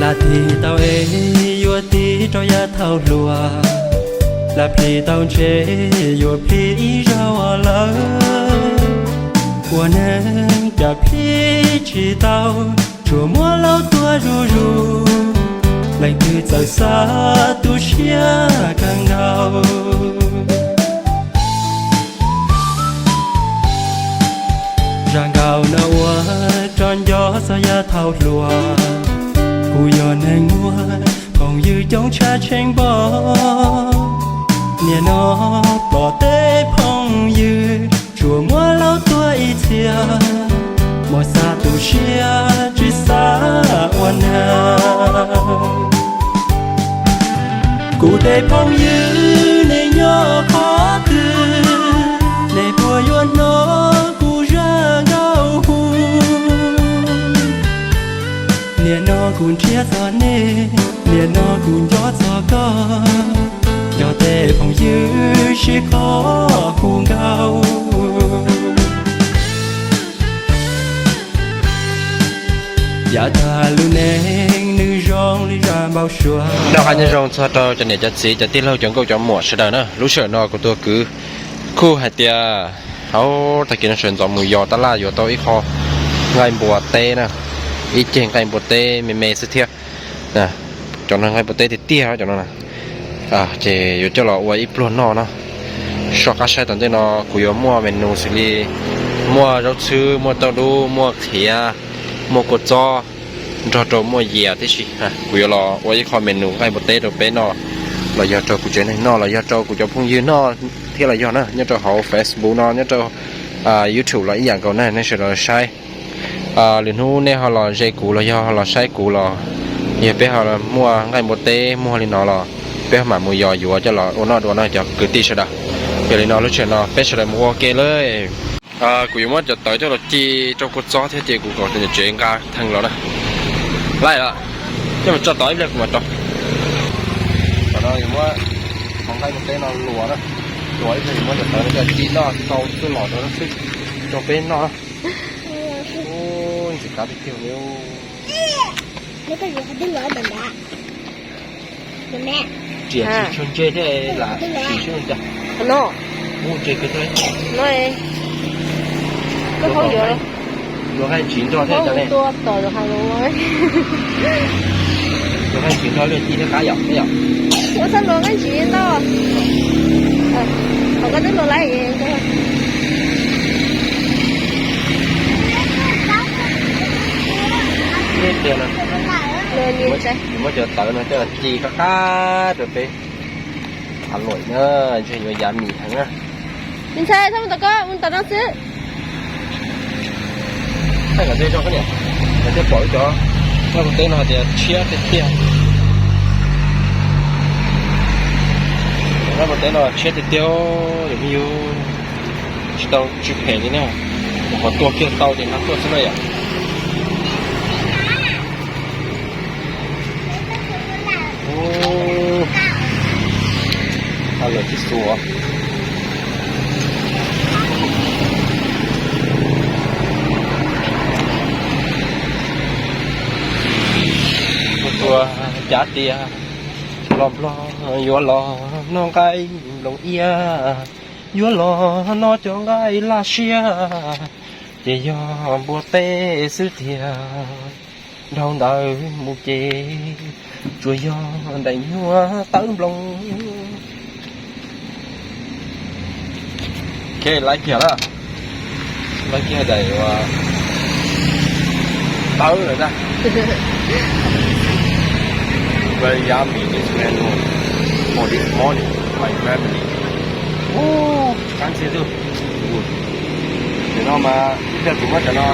Lam tig tau es yuav tig rau yav thaum hluas, lam plig tau ntshe yuav plig ib zaug lawm. Ua neeg cas plig tsis tau, tsuas muab laub tuag zuj zus, leej twg txawm xav tu siab kawg nkaus. Zaj nkauj no ua rau nco txog yav thaum hluas, kuv yog neeg muaj phooj ywg coob tshaj tshee npaum. Niaj no pom tej phooj ywg tsuas muab laub tuag ib txhia, muaj xav tu siab tsis xav ua neeg. Kuv tej phooj ywg nej nyob qhov twg, nej puas yuav hnov kuv zaj nkauj hu? Niaj no kuv nrhiav txog nej, niaj no kuv nco txog koj, nco tej phooj ywg sib qhov hu nkauj. Yav tag lub neej nws zoo li zaj npau suav. Noj qab nyob zoo txog rau cov niam cov txiv cov tij laug cov nkauj cov muam sawv daws na. Lub sij hawm no kuv tuaj kwv khuj hais tias hauv tag kis no sawv ntxov mus yos tab laj yuav tau ib qho nqaij npua teb na, ib ceg nqaij npua teb me me xwb thiab. Cov no nqaij npua teb tiag tiag cov no na. Ces yuav coj los ua ib pluag noj no. Soj qab saib tom ntej no kuv yuav muaj menu xws li muaj zaub txhwb, muaj tauj dub, muaj qhiav, muaj kua txob, nrog rau muaj yias tib si. Kuv yuav los ua ib qho menu nqaij npua teb rau peb noj, los yog rau kuv tsev neeg noj, los yog rau kuv cov phooj ywg noj thiab los yog na, nyob rau hauv Facebook no, nyob rau YouTube los ib yam nkaus na, nej sawv daws saib. Lwm hnub nej ho los ze kuv los yog ho los saib kuv los, yog peb ho muaj nqaij npua teb muag li no los peb ho mam mus yos yuav coj los ua noj dua no cov kwv tij sawv daws. Yog li no lub sij hawm no peb sawv daws mus ua ke lawm. Kuv yuav muab cov tawv coj los ci rau kua txob thiab ces kuv kom cov niam tsev nqa theej los na. Laij los, coj mus tso tod ib pliag kuv mam rau. Tam no yuav muab qhov nqaij npua teb no luas na, luas ib pliag yuav muab cov tawv no coj ci noj tau txuj lom rau xwb, rau peb noj na. Ntxim qab tiag tiag li. Riam tsis tshua ntse thiab lam sim sub cas. Ub ntse kawg thiab. Koj hauj yuav, yuav nqaij ntsis nrog thiab cas ne. Yuav nqaij ntsis nrog luag ci thiab qab yom, yom. Ua txhaj luag nqaij ntsis ntau. Qhov koj twb luag laib. Muab cov tawv no coj los ci qab qab rau peb. Qhov luam na, ntshe yuav yav mis heev na. Ntxhais, txhob mus tom koj, mus tom no xwb. Thaij kom ntse tso koj niam, kom thiaj pom wb cov nqaij npua teb no hais tias tshiab tiag tiag. Nqaij npua teb no tshiab tiag tiag, yog me yug tsis tau tsw phem li na. Mus qhov tuag kiag tau ces nqa tuaj xwb na yom. Ua lawm tsis xuas. Tua cav tias los nplog yuav los noj nqaij nploos iab, yuav los noj cov nqaij laj siab, ces yog npua teb xwb tiag. Dhau ntawd mus ces tsuas yog daim nyuag tawb nploos. Ok, laib kiag na. Laib kiag daim uas tawb lawm ntag. Very yummy, this menu for this morning, my family. Ub, qab ntxiag xwb. Nim no mas ib pliag kuv muab cov no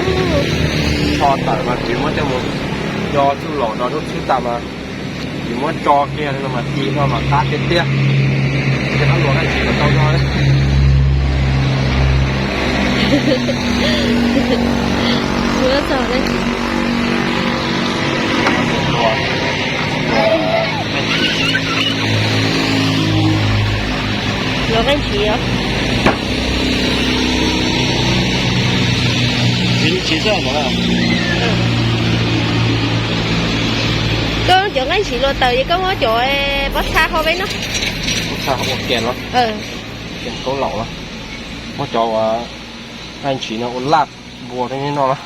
tso tawm mas kuv muab coj mus do txuj lom no rau txhub tas mas kuv muab tso kiag no mas ci no mas qab tiag tiag. Ces qab luam nqaij ntsis kom tau no. Luam nqaij ntsis os. Tsis xwb mas. Nqaij ntshis luas tawm ces koj muab cov pob txha ho peb no. Pob txha ua kem los, kem kaub laum los, muab cov uas nqaij ntshis no ua laj npua rau nej noj los.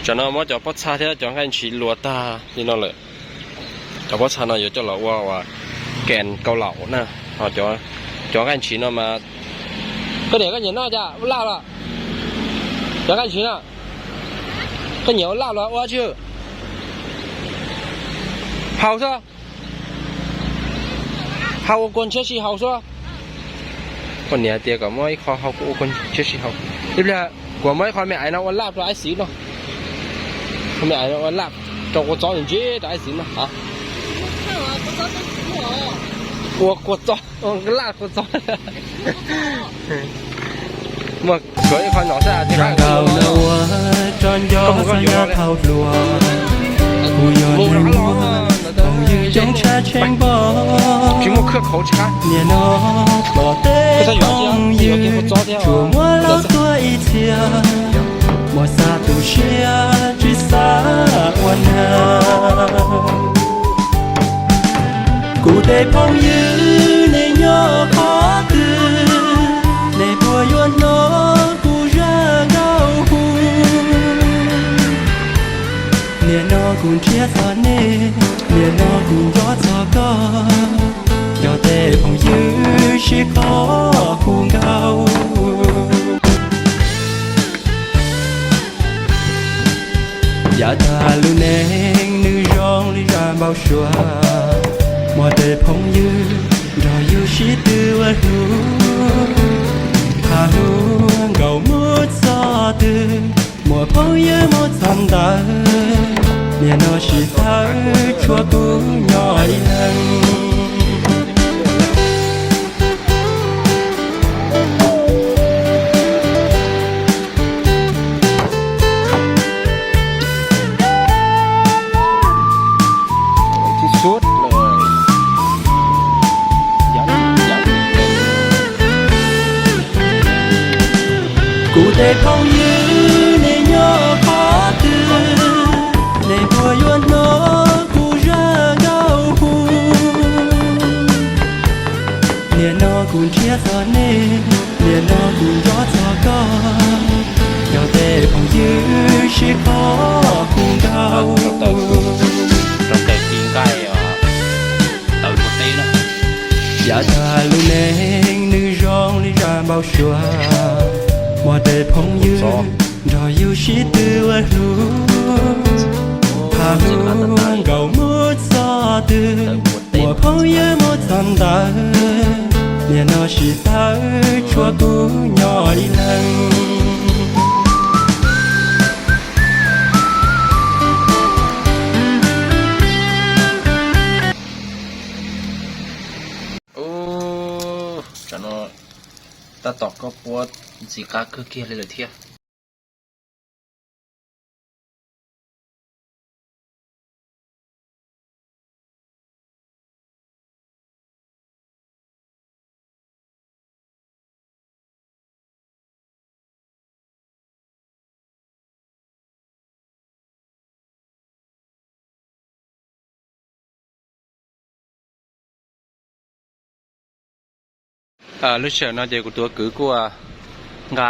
Tsam no muab cov pob txha thiab cov nqaij ntshis luas tag li no lawm. Cov pob txha no yuav coj los ua uas kem kaub laum na. Ho cov nqaij ntshis no mas, koj niam koj nyiam noj cas ua laj los? Cov nqaij ntshis no koj nyiam ua laj los ua tsi? Haus xwb. Haus ua kua ntshiab sij haus xwb. Koj niam hais tias kom muab ib qho haus ua kua ntshiab sij haus. Ib pliag kuv muab ib qho me aiv no ua laj rau ib xiv no. Qho me aiv no ua laj rau kua txob ntsis rau ib xiv no. Ua kua txob, laj kua txob. Muaj kuv ib qho no xwb. Zaj nkauj no ua tso nco xav nyob qhau hluas, kuv yog neeg muaj phooj ywg coob tshaj tsheej npoj. Nim no pom tej phooj ywg tsuas muab laub tuag ib txhia, muaj xav tu siab tsis xav ua nag. Kuv tej phooj ywg nej nyob qhov twg, nej puas yuav hnov kuv zaj nkauj hu? Nim no kuv nrhiav txog nej, nim no kuv nco txog koj, yog tej phooj ywg sib koom hu nkauj. Yav tag lub neej nws zoo li zaj npau suav, muaj tej phooj ywg nrog yus sib tw ua hlub, hais lus nkauj mus txog twg, muaj phooj ywg mus txog ntawd, nim no sib tawm tshuav kuv nyob ib leeg. Kuv tej phooj ywg nej nyob qhov twg, nej puas yuav hnov kuv zaj nkauj hu? Nim no kuv nrhiav txog nej, nim no kuv nco txog koj, yog tej phooj ywg sib koom hu nkauj. Yav tag lub neej nws zoo li zaj npau suav, muaj tej phooj ywg nrog yus sib tw ua hlub, hais lus nkauj mus txog twg, muaj phooj ywg mus txog ntawd, nim no sib tawm tshuav kuv nyob ib leeg. Ub, tsam no tab tom koj puab ntxim qab kawg kiag li lawm thiab. Lub sij hawm no ces kuv tus kwv kuj nqa,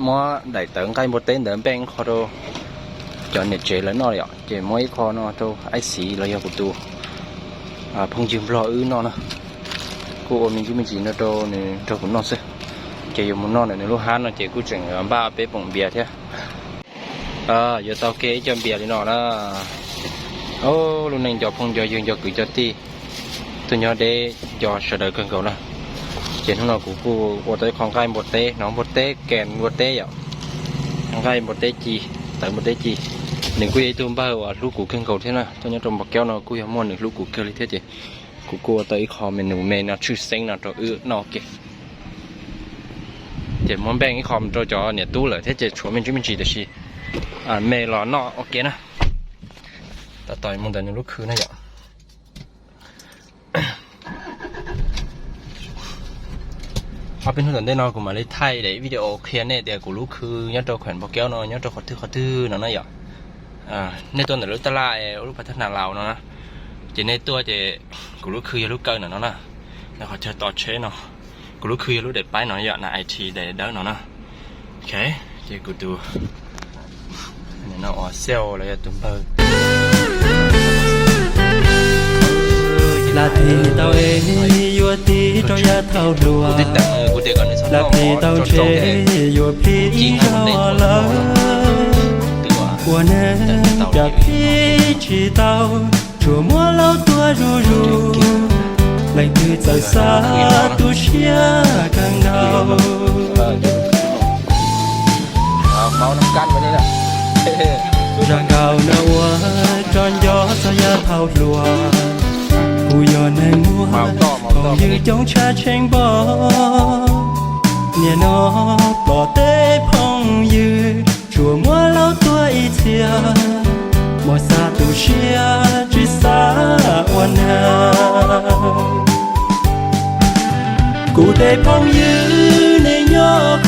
muab daim tawv nqaij npua teb ntawd npeej ib qho rau cov niam tsev lawv noj yom, ces muab ib qho no rau Aib Xiv los yog kuv tus phooj ywg nplog wb noj na. Kuj ua me ntsis me ntsis no rau nws nrog kuv noj xwb. Ces yuav mus noj ntawm nws lub hab no ces kuj tseem npaj peb poom npias thiab. Yuav tau kiag ib co npias li no na. Lub neej nco phooj nco ywg nco kwv cov tij, tuaj nyob deb nco sawv daws kawg nkaus na. Ces hnub no kuv kuj ua tau ib qho nqaij npua teb, hnov npua teb, kem npua teb yom, nqaij npua teb ci, tawv npua teb ci. Nws kuj yog ib tug npawg uas hlub kuv kawg nkaus thiab na, tuaj nyob rau Npos Kaub no kuj yog muaj nws hlub kuv kawg li thiab ces kuv kuj ua tau ib qho me nus me no tshwj xeeb no rau wb noj ua ke. Ces muab npeej ib qho rau cov niam tub lawm thiab ces tshuav me ntsis me ntsis tiam sis me los noj ua ke na. Tab tom mus ntawm nws lub khw na yom. Ob peb hnub tom ntej no kuv mam li thaij daim video qhia nej tias kuv lub khw nyob rau khuem Npos Kaub no nyob rau qhov twg qhov twg no na yom. Nej tuaj ntawm lub taj laj ua lub pas tag nas laus no na, ces nej tuaj ces kuv lub khw yog lub kaw ntawm no na, ntawm qhov chaw tos tsheb no. Kuv lub khw yog lub daim paib no yom, na I T daim dawb no na. Ok, ces kuv tus no uas sale los yog tus npawg lam phim tau es yuav tiv rau yav thaum hluas, lam phim tau ntshe yuav phim zog lawm. Ua neeg cas phim tsis tau, tsuas muab laub tuag zuj zus, leej twg txawm xav tu siab kawg nkaus. Zaj nkauj no ua tso nco txog yav thaum hluas, kuv yog neeg muaj phooj ywg coob tshaj tshee npaum. Nim no pom tej phooj ywg tsuas muab laub tuag ib txhia, muaj xav tu siab tsis xav ua neeg. Kuv tej phooj ywg nej nyob